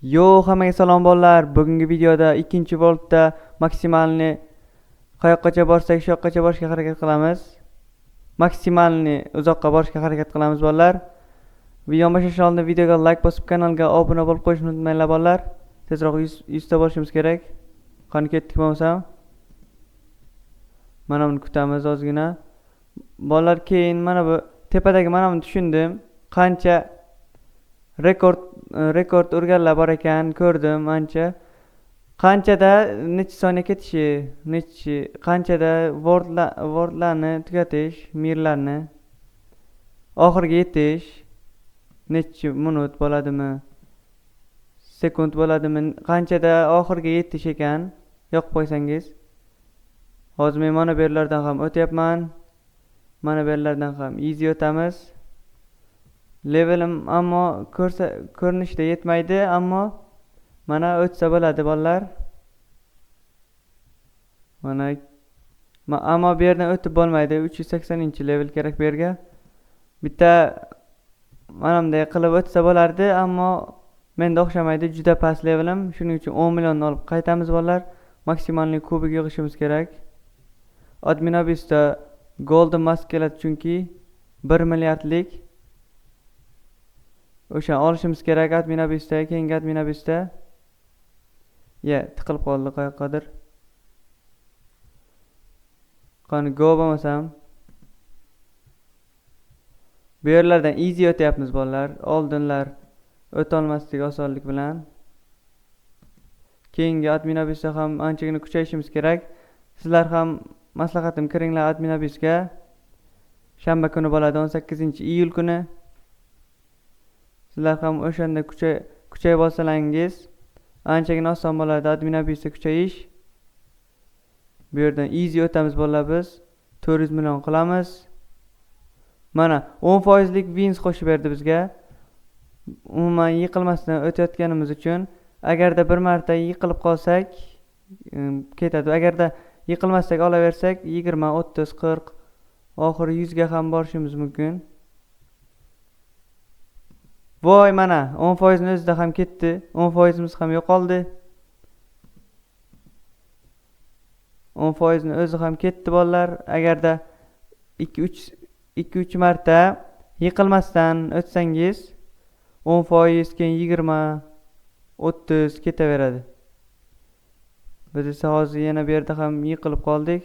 Yo, hammaga salom bolalar. Bugungi videoda ikkinchi voltda maksimalni qayoqqacha borsak, shu yoqqacha borishga harakat qilamiz. Maksimalni uzoqqa borishga harakat qilamiz bolalar. Videoni boshlashdan oldin videoga like bosib, kanalga obuna bo'lib qo'yishni unutmanglar bolalar. Tezroq 100 ta bo'lishimiz kerak. Qani ketdik bo'lmasam. Mana buni kutamiz ozgina. Bolalar, keyin mana bu tepadagi mana buni tushundim. Qancha rekord urganlar bor ekan, ko'rdim ancha. Qanchada necha soniya ketishi, nechi qanchada wordlarni tugatish, mirlarni oxiriga yetish, necha minut bo'ladimi, sekund bo'ladimi, qanchada oxiriga yetish ekan, yoqib qo'ysangiz. Hozir men mana bu yerlardan ham o'tyapman. Mana bu yerlardan ham easy o'tamiz. Levelim ammo ko'rinishda yetmaydi, ammo mana o'tsa bo'ladi bolalar. Mana ammo bu yerdan o'tib bo'lmaydi. Uch yuz saksoninchi level kerak bu yerga. Bitta mana bunday qilib o'tsa bo'lardi, ammo menda o'xshamaydi, juda past levelim. Shuning uchun 10 millionni olib qaytamiz bolalar. Maksimalniy kubik yig'ishimiz kerak. Admin Abusda Golden Mask keladi, chunki 1 milliardlik. O'sha olishimiz kerak Admin Abusda, keyingi Admin Abusda. Ya, tiqilib qoldi qayoqqadir. Qani go bo'lmasam. Bu yerlardan easy o'tyapmiz bolalar. Oldinlar o'ta olmasdik osonlik bilan. Keyingi Admin Abusda ham anchagina kuchayishimiz kerak. Sizlar ham maslahatim, kiringlar Admin Abusga. Shanba kuni bo'ladi, 18 iyul kuni. Sizlar ham o'shanda kuchayib olsalaringiz anchagina oson bo'ladi Admin Abusda kuchayish. Bu yerdan easy o'tamiz bolalar biz. 400 million qilamiz. Mana o'n foizlik wins qo'shib berdi bizga. Umuman yiqilmasdan o'tayotganimiz uchun. Agarda bir marta yiqilib qolsak, ketadi. Agarda yiqilmasak olaversak 20, 30, 40, oxiri 100 ga ham borishimiz mumkin. Voy, mana o'n foizni o'zida ham ketdi. O'n foizimiz ham yo'qoldi. O'n foizni o'zi ham ketdi bolalar. Agarda ikki uch marta yiqilmasdan o'tsangiz o'n foiz, keyin 20, 30 ketaveradi. Biz esa hozir yana bu yerda ham yiqilib qoldik.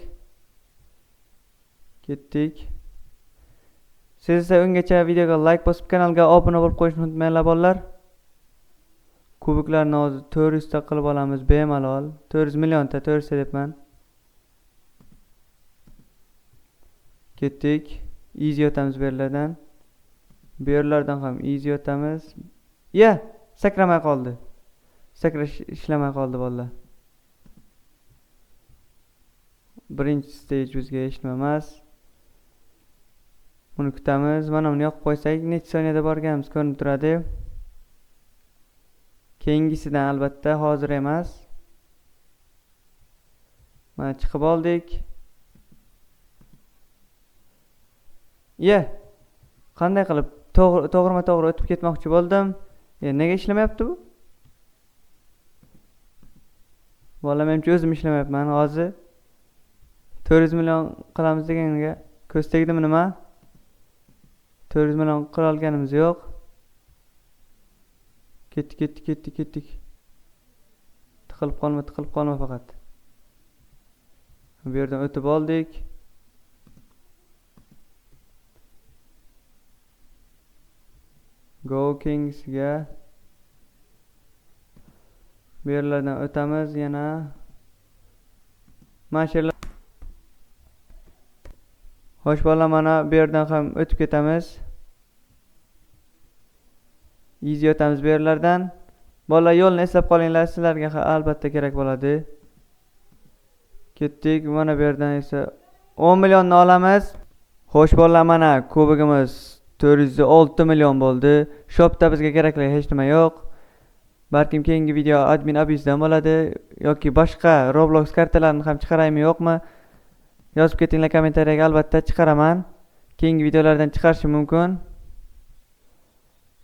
Ketdik. Siz esa ungacha videoga like bosib, kanalga obuna bo'lib qo'yishni unutmanglar bolalar. Kubiklarni hozir 400 ta qilib olamiz bemalol. 400 millionta, 400 ta debman. Ketdik. Easy o'tamiz bu yerlardan. Bu yerlardan ham easy o'tamiz. Ya, sakramay qoldi. Sakrash ishlamay qoldi bolalar. Birinchi stage bizga hech nima emas. Buni kutamiz. Mana buni yoqib qo'ysak, necha soniyada borganimiz ko'rinib turadi. Keyingisidan albatta, hozir emas. Mana chiqib oldik. Ye, qanday qilib to'g'rima-to'g'ri o'tib ketmoqchi bo'ldim. Nega ishlamayapti bu? Bola, menimcha o'zim ishlamayapman hozir. 400 million qilamiz deganga ko'z tegdimi nima? 400 million qila olganimiz yo'q. Ketdik, ketdik, ketdik, ketdik. Tiqilib qolma, tiqilib qolma faqat. Bu yerdan o'tib oldik. Go Kingsga. Bu yerlardan o'tamiz yana. Mana shu yerlar. Xo'sh bolalar, mana bu yerdan ham o'tib ketamiz. Easy o'tamiz bu yerlardan. Bolalar, yo'lni eslab qolinglar, sizlarga albatta kerak bo'ladi. Ketdik. Mana bu yerdan esa 10 millionni olamiz. Xo'sh bolalar, mana kubigimiz 406 million bo'ldi. Shopda bizga kerakli hech nima yo'q. Balkim keyingi video Admin Abusdan bo'ladi yoki boshqa Roblox kartalarini ham chiqaraymi yo'qmi? Yozib ketinglar kommentariyaga, albatta chiqaraman. Keyingi videolardan chiqarishim mumkin.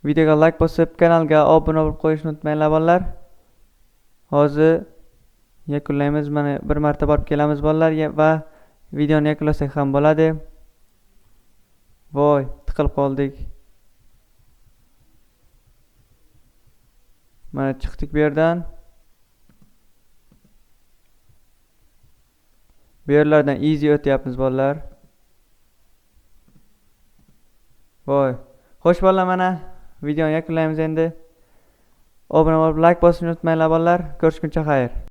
Videoga like bosib, kanalga obuna bo'lib qo'yishni unutmanglar bolalar. Hozir yakunlaymiz. Mana bir marta borib kelamiz bolalar va videoni yakunlasak ham bo'ladi. Voy, tiqilib qoldik. Mana chiqdik bu yerdan. Bu yerlardan easy o'tyapmiz bolalar. Voy. Xo'sh bolalar, mana videoni yakunlaymiz endi. Obuna bo'lib, like bosishni unutmanglar bolalar. Ko'rishguncha xayr.